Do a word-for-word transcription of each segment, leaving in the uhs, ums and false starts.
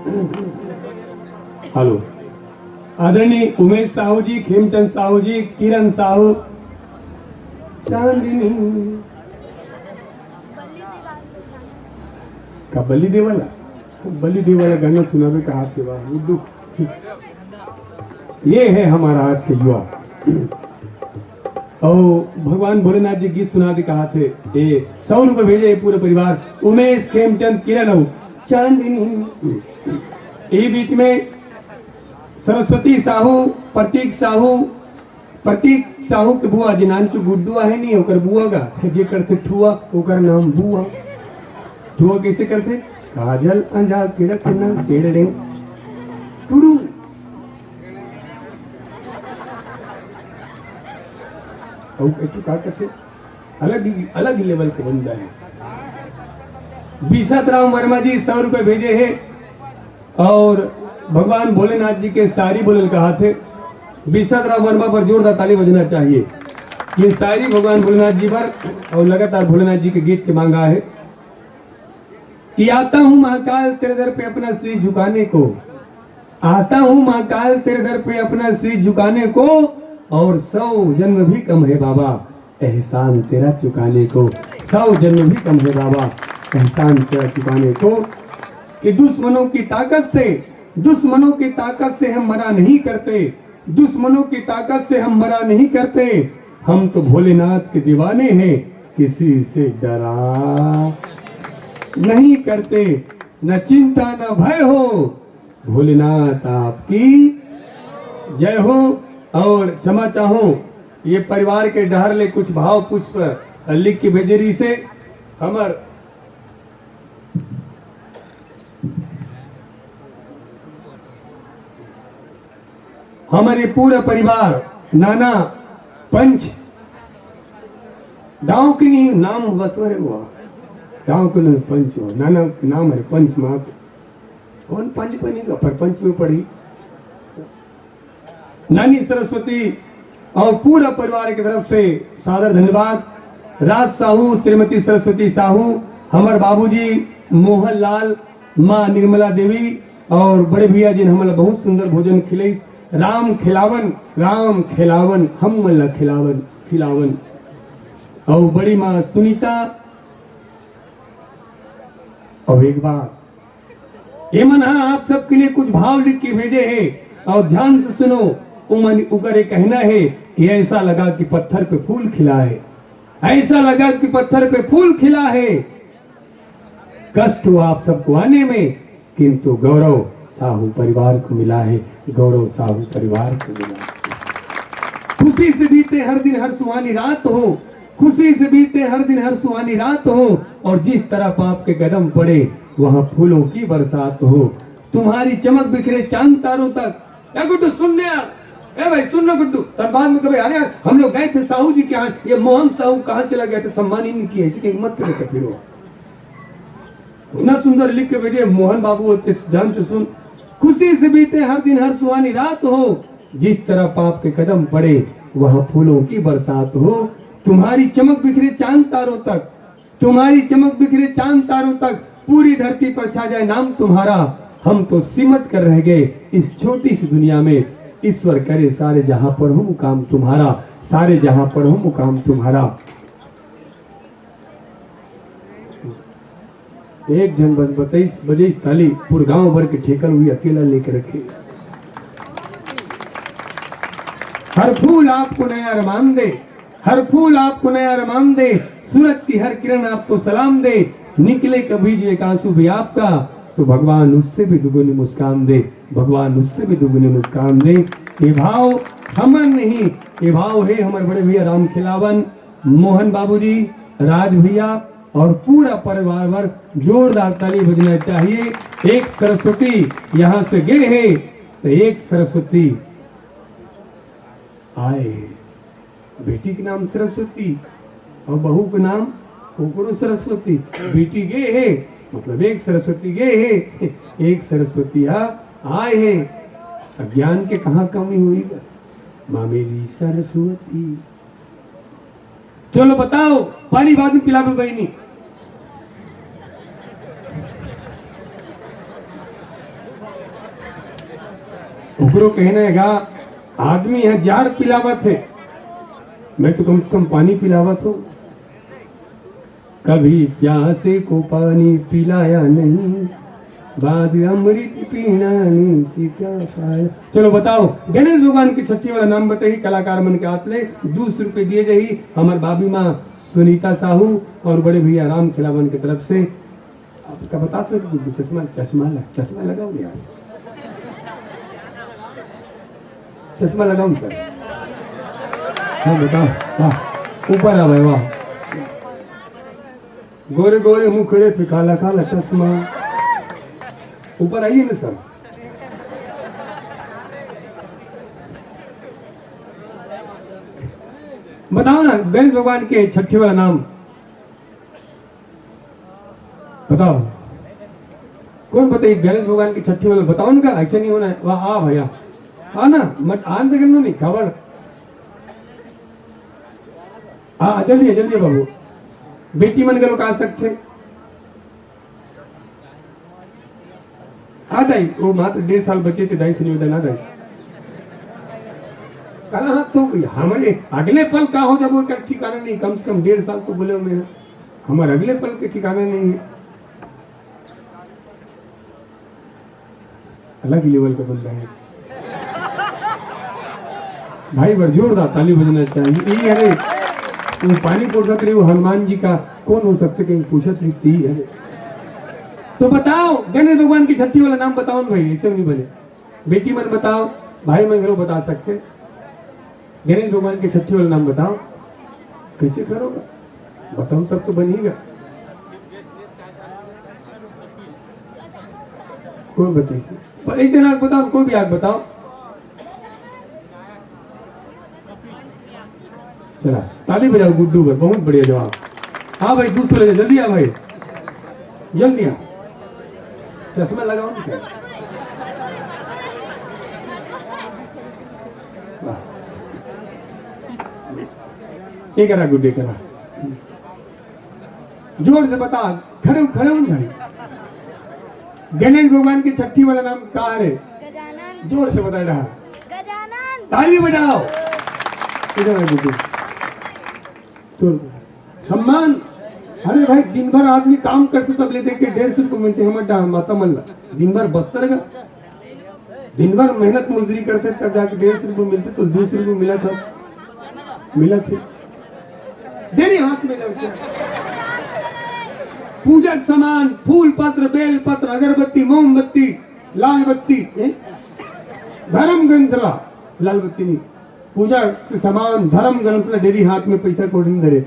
Hello, आदरणीय उमेश साहू जी, खेमचंद साहू जी, किरण साहू, चांदनी का बलि देवला, बलि देवला गाना सुनावे का हाथ के बाद गुड्डू। ये है हमारा आज के युवा। और भगवान भोलेनाथ जी गीत सुना दे कहा थे, ये सौ रुपए भेजे ये पूरे परिवार, उमेश, खेमचंद, किरण हो, चांदनी। ये बीच में सरस्वती साहू, प्रतीक साहू, प्रतीक साहू के बुआ जी नानचु गुड्डू आहे नहीं, ओकर बुआ का जे करते ठुआ, ओकर नाम बुआ। ठुआ कैसे करते? काजल अंजा के रखना, टेढ़े टुडू। अउ एक ठो का कथे, अलग ही, अलग ही लेवल के बंदा है। बिशत राम वर्मा जी सौ रुपए भेजे हैं और भगवान भोलेनाथ जी के शायरी बोलल कहा थे। बिशत राम वर्मा पर जोरदार ताली बजना चाहिए। ये शायरी भगवान भोलेनाथ जी पर और लगातार भोलेनाथ जी के गीत के मांगा है कि आता हूँ महाकाल तेरे दर पे अपना सिर झुकाने को, आता हूँ महाकाल तेरे दर पे अपना सिर झुकाने को, और सौ जन्म भी कम है बाबा एहसान तेरा चुकाने को, सौ जन्म भी कम है बाबा एहसान तेरा चुकाने को। कि दुश्मनों की ताकत से, दुश्मनों की ताकत से हम मरा नहीं करते, दुश्मनों की ताकत से हम मरा नहीं करते। हम तो भोलेनाथ के दीवाने हैं, किसी से डरा नहीं करते। न चिंता न भय हो, भोलेनाथ आपकी जय हो। और क्षमा चाहूं, ये परिवार के डहर ले कुछ भाव पुष्प लिख के भेजे रही से हमर हमर ये पूरा परिवार, नाना पंच, गांव के नहीं, नाम बसवर है वो, गांव के नहीं, पंच हो, नाना के नाम है पंच माँ के। कौन पंच बनेगा, पर पंच में पड़ी। नानी सरस्वती और पूरा परिवार की तरफ से सादर धन्यवाद। राज साहू, श्रीमती सरस्वती साहू, हमर बाबूजी मोहन लाल, माँ निर्मला देवी और बड़े भैया जी ने हमला बहुत सुंदर भोजन खिलइस। राम खिलावन, राम खिलावन, हम ला खिलावन, खिलावन। और बड़ी माँ सुनीता। और एक बात, ये मन हा आप सबके लिए कुछ भाव लिख के भेजे हैं और ध्यान से सुनो। उमन उकर ये कहना है कि ऐसा लगा कि पत्थर पे फूल खिला है, ऐसा लगा कि पत्थर पे फूल खिला है। कष्ट हुआ आप सबको आने में, किंतु गौरव साहू परिवार को मिला है, गौरव साहू परिवार को मिला है। खुशी से बीते हर दिन हर सुहानी रात हो, खुशी से बीते हर दिन हर सुहानी रात हो, और जिस तरफ आपके कदम पड़े वहां फूलों की बरसात हो। तुम्हारी चमक बिखरे चांद तारों तक। ए गुड्डू सुन ले यार, ए भाई सुन ना गुड्डू, तब बाद में कभी, अरे यार हम लोग गए थे साहू जी के यहाँ, ये मोहन साहू कहाँ चला गया था, सम्मान ही नहीं किया, इसी की हिम्मत करे थे फिर वो। इतना सुंदर लिख के भेजे मोहन बाबू होते, ध्यान से सुन। खुशी से बीते हर दिन हर सुहानी रात हो, जिस तरफ आपके कदम पड़े वहां फूलों की बरसात हो। तुम्हारी चमक बिखरे चांद तारों तक, तुम्हारी चमक बिखरे चांद तारों तक, पूरी धरती पर छा जाए नाम तुम्हारा। हम तो सिमट कर रह गए इस छोटी सी दुनिया में। ईश्वर करे सारे जहां पर हो मुकाम तुम्हारा, सारे जहां पर हो मुकाम तुम्हारा। एक झन बस बतईस, बजईस ताली, पूरा गांव भर के ठेकर हुई अकेला लेके रखे। हर फूल आपको नया अरमान दे, हर फूल आपको नया अरमान दे, सूरज की हर किरण आपको सलाम दे, निकले कभी जो एक आंसू भी आपका, तो भगवान उससे भी दुगुनी मुस्कान दे, भगवान उससे भी दुगुनी मुस्कान दे। ये भाव हमर नहीं, ये भाव है हमर बड़े भैया राम खिलावन, मोहन बाबूजी, राज भैया और पूरा परिवार बर जोरदार ताली बजना चाहिए। एक सरस्वती यहाँ से गए हैं तो एक सरस्वती आए हैं। बेटी के नाम सरस्वती और बहू के नाम ओकरो सरस्वती। बेटी गए है, मतलब एक सरस्वती गए है, एक सरस्वती आ, आए है। अब ज्ञान के कहाँ कमी हुई? माँ मेरी सरस्वती। चलो बताओ, पानी बाद में पिलावे बहनी। ओकरो कहना हे गा, आदमी ह जार पिलावत हे, मैं तो कम से कम पानी पिलावत हूँ। कभी प्यासे को पानी पिलाया नहीं, बाद अमृत पीना नहीं सीखा पाया। चलो बताओ, गणेश भगवान के छट्ठी वाला नाम बताही, कलाकार मन के हाथ ले दो सौ रुपये दिए जाही, हमार बाबी माँ सुनीता साहू और बड़े भैया राम खिलावन के तरफ से। आप का बता सकते हो, चश्मा, चश्मा लग, चश्मा लगाओ यार, चश्मा लगाओ सर। हाँ बताओ, वाह, ऊपर आ भाई, वाह। गोरे गोरे मुखड़े पे काला काला चश्मा। ऊपर आइए ना सर। बताओ ना, गणेश भगवान के छट्ठी वाला नाम बताओ। कौन बताइए गणेश भगवान के छट्ठी वाला? बताओ ना, ऐसे नहीं होना है। वाह, आ भैया, आ ना, मत आन तक नहीं खबर। हाँ, जल्दी है, जल्दी है बाबू। बेटी मन के लोग आ सकते। हाँ दाई, वो मात्र डेढ़ साल बचे थे दाई से निवेदन, हाँ दाई। कला हाँ तो हमरे अगले पल का हो जाबो, एकर ठिकाना नहीं। कम से कम डेढ़ साल तो बोले हुए हैं, हमारे अगले पल के ठिकाना नहीं है। अलग लेवल का बंदा है भाई, बर जोरदार ताली बजना चाहिए। ये अरे, वो पानी पोसत रही, वो हनुमान जी का कौन हो सकते, कहीं पूछत रही थी। अरे तो बताओ, गणेश भगवान की छट्ठी वाला नाम बताओ ना भाई, ऐसे नहीं बने। बेटी मन बताओ, भाई मन घरो बता सकते। गणेश भगवान के छट्ठी वाला नाम बताओ, कैसे करोगा? बताओ तब तो बनेगा। कौन बताइए? पर एक दिन आग बताओ, कोई भी आग बताओ। चला, ताली बजाओ गुड्डू पर, बहुत बढ़िया जवाब। हाँ भाई, दूसरे ले, जल्दी आ भाई, जल्दी आ। चश्मा लगाओ ना सर। वाह। ये करा गुड्डे करा। जोर से बता, खड़े हो, खड़े हो ना भाई। गणेश भगवान की छट्ठी वाला नाम का है? गजानन। जोर से बता रहा। गजानन। ताली बजाओ। इधर आ गुड्डू। तो सम्मान। अरे भाई, दिन भर आदमी काम करते तब ले देके डेढ़ सौ रुपये मिलते हैं, मत डा-, माता मल्ला। दिन भर बस्तर का, दिन भर मेहनत मजदूरी करते तब जाके डेढ़ सौ रुपये मिलते, तो दो सौ रुपये मिला था, मिला थे। देरी हाथ में लड़के। पूजक सामान, फूल पत्र, बेल पत्र, अगरबत्ती, मोमबत्ती, लाल बत्ती, ए? धर्म ग्रंथ ला, लाल बत्ती नहीं। पूजा से सामान, धर्म ग्रंथ ला डेरी हाथ में पैसा कोड़ी नहीं धरे।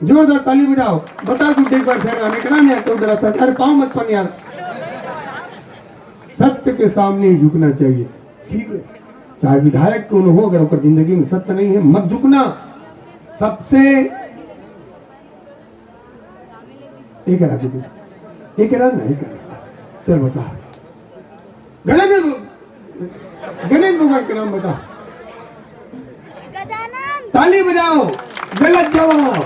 जोरदार ताली बजाओ। बता तू एक बार फिर आने करा नहीं तो डरा था। अरे पाँव मत पन यार। सत्य के सामने ही झुकना चाहिए, ठीक है? चाहे विधायक क्यों न हो, अगर ओकर जिंदगी में सत्य नहीं है, मत झुकना। सबसे एक रहा दीदी, एक रहा ना, एक रहा। चल बता, गणेश, गणेश भगवान के नाम बता। गजानन। ताली बजाओ। गलत जवाब।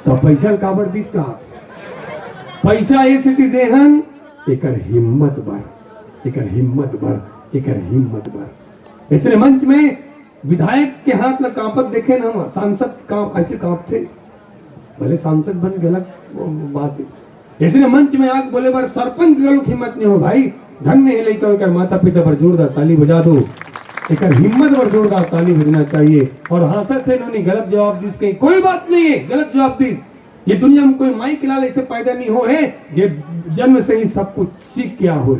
तो पैसा काबर दिस का? पैसा ये सेती देहन, एकर हिम्मत बर, एकर हिम्मत बर, एकर हिम्मत बर। इसने मंच में विधायक के हाथ ला कांपत देखे न हम, सांसद के कांप, ऐसे कांपथे। भले सांसद बन गलत बात है, इसने मंच में आके बोले बर सरपंच के लोग हिम्मत नहीं हो भाई। धन्य है लइका, ओकर माता पिता पर जोरदार ताली बजा दो। एकर हिम्मत पर जोरदार ताली बजना चाहिए। और हाँसत है, इन्होंने गलत जवाब दिस, कहीं कोई बात नहीं है, गलत जवाब दिस। ये दुनिया में कोई माई के लाल ऐसे पैदा नहीं हो है, जे जन्म से ही सब कुछ सीख गया हो।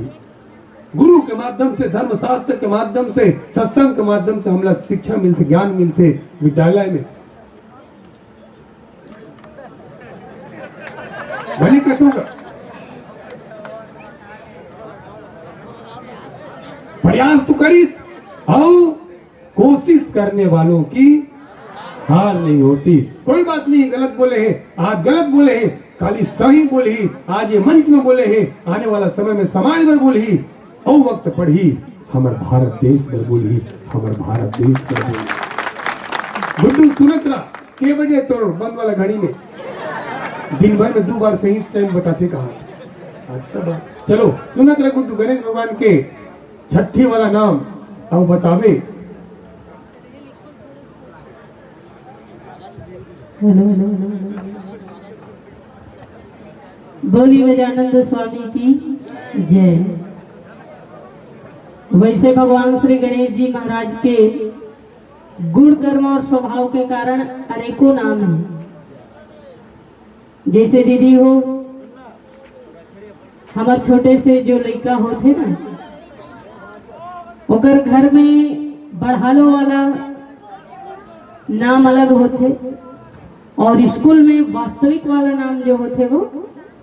गुरु के माध्यम से, धर्मशास्त्र के माध्यम से, सत्संग के माध्यम से हमला शिक्षा मिलथे, ज्ञान मिलथे विद्यालय में। भले कथों का प्रयास तो करिस, अउ कोशिश करने वालों की हार नहीं होती। कोई बात नहीं, गलत बोले हैं, आज गलत बोले हैं, काली सही बोले ही, आज ये मंच में बोले हैं, आने वाला समय में समाज में बोले ही, और वक्त पढ़ी, हमर भारत देश में बोले ही, हमर भारत देश में बोले। गुड्डू सुनत रहा, के बजे तोर बंद वाला घड़ी में? दिन भर में दो बार सही टाइम बताते कहा। अच्छा बात। चलो, सुनत रहा गुड्डू, गणेश भगवान के छठी वाला नाम अउ बताबे। बोली गजानंद स्वामी की जय। वैसे भगवान श्री गणेश जी महाराज के गुण, कर्म और स्वभाव के कारण अनेकों नाम हैं। जैसे दीदी हो, हमर छोटे से जो लइका होथे ना, ओकर घर में बढ़ालो वाला नाम अलग होथे और स्कूल में वास्तविक वाला नाम जो होथे वो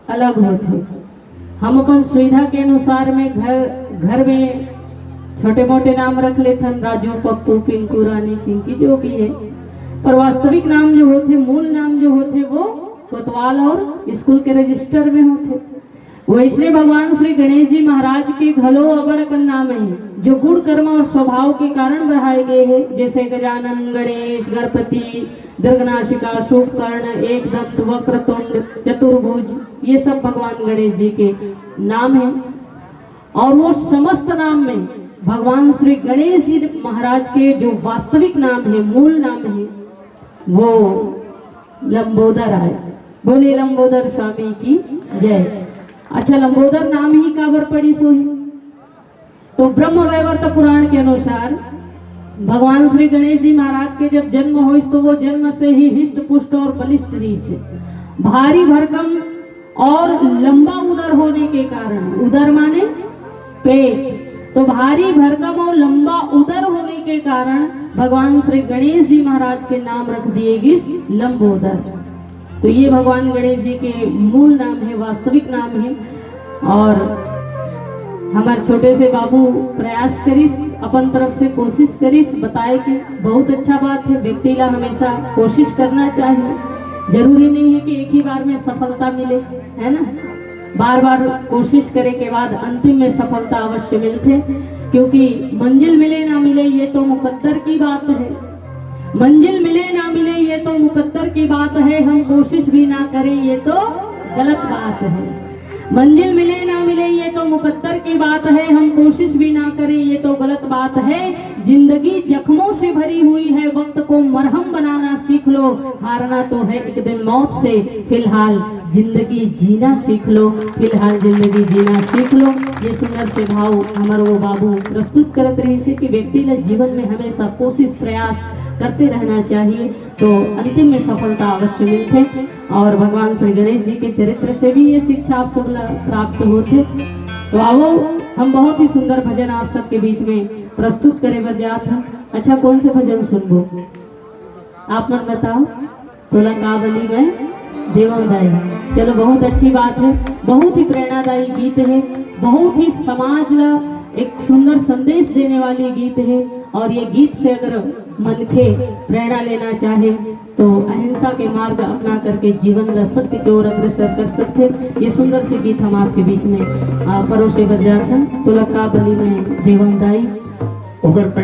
अलग होथे। हम अपन सुविधा के अनुसार में घर घर में छोटे मोटे नाम रख लेथन, राजू, पप्पू, पिंकू, रानी, चिंकी, जो भी है, पर वास्तविक नाम जो होथे, मूल नाम जो होथे वो कोतवाल और स्कूल के रजिस्टर में होथे। वैसने भगवान श्री गणेश जी महाराज के घलो अबड़ अकन नाम है, जो गुण, कर्म और स्वभाव के कारण बढ़ाए गए हैं, जैसे गजानन, गणेश, गणपति, दुर्गनाशिका, शुभकर्ण, एकदंत, वक्रतुंड, चतुर्भुज, ये सब भगवान गणेश जी के नाम हैं। और वो समस्त नाम में भगवान श्री गणेश जी महाराज के जो वास्तविक नाम है, मूल नाम है, वो लंबोदर आय। बोले लंबोदर स्वामी की जय। अच्छा, लंबोदर नाम ही काबर पड़िस होही? तो ब्रह्म वैवर्त पुराण के अनुसार भगवान श्री गणेश जी महाराज के जब जन्म होइस तो वो जन्म से ही हिष्ट पुष्ट और बलिष्ठ रहिस हे। भारी भरकम और लंबा उदर होने के कारण, उदर माने पेट, तो भारी भरकम और लंबा उदर होने के कारण भगवान श्री गणेश जी महाराज के नाम रख दिए गिस लंबोदर। तो ये भगवान गणेश जी के मूल नाम है, वास्तविक नाम है। और हमारे छोटे से बाबू प्रयास करिस, अपन तरफ से कोशिश करिस, बताए कि बहुत अच्छा बात है, व्यक्ति ला हमेशा कोशिश करना चाहिए। जरूरी नहीं है कि एक ही बार में सफलता मिले, है ना? बार बार कोशिश करे के बाद अंतिम में सफलता अवश्य मिलथे, क्योंकि मंजिल मिले ना मिले, ये तो मुकद्दर की बात है। मंजिल मिले ना मिले, ये तो मुकद्दर की बात है। हम कोशिश भी ना करें, ये तो गलत बात है। मंजिल मिले ना मिले, ये तो मुकद्दर की बात है। हम कोशिश भी ना करें, ये तो गलत बात है। जिंदगी जख्मों से भरी हुई है, वक्त को मरहम बनाना सीख लो। हारना तो है एक दिन मौत से, फिलहाल जिंदगी जीना सीख लो, फिलहाल जिंदगी जीना सीख लो। ये सुंदर से भाव हमर वो बाबू प्रस्तुत करत रहिस हे कि व्यक्ति ला जीवन में हमेशा कोशिश, प्रयास करते रहना चाहिए, तो अंतिम में सफलता अवश्य मिलथे। और भगवान श्री गणेश जी के चरित्र से भी ये शिक्षा आप सब ला प्राप्त होथे। तो आवो, हम बहुत ही सुंदर भजन आप सबके बीच में प्रस्तुत करे बर जात हन। अच्छा, कौन से भजन सुनबो, आप मन बताओ। तोला का बली मैं देवंव दाई। चलो, बहुत अच्छी बात है, बहुत ही प्रेरणादायी गीत है, बहुत ही समाज ला एक सुंदर संदेश देने वाली गीत है। और ये गीत से अगर मनखे प्रेरणा लेना चाहे तो अहिंसा के मार्ग अपना करके जीवन ला सत्य की ओर अग्रसर कर सकथे। ये सुंदर से गीत हम आपके बीच में, आ, परोसे बर जात हन। तोला का बली मैं देवंव दाई। ओकर पहले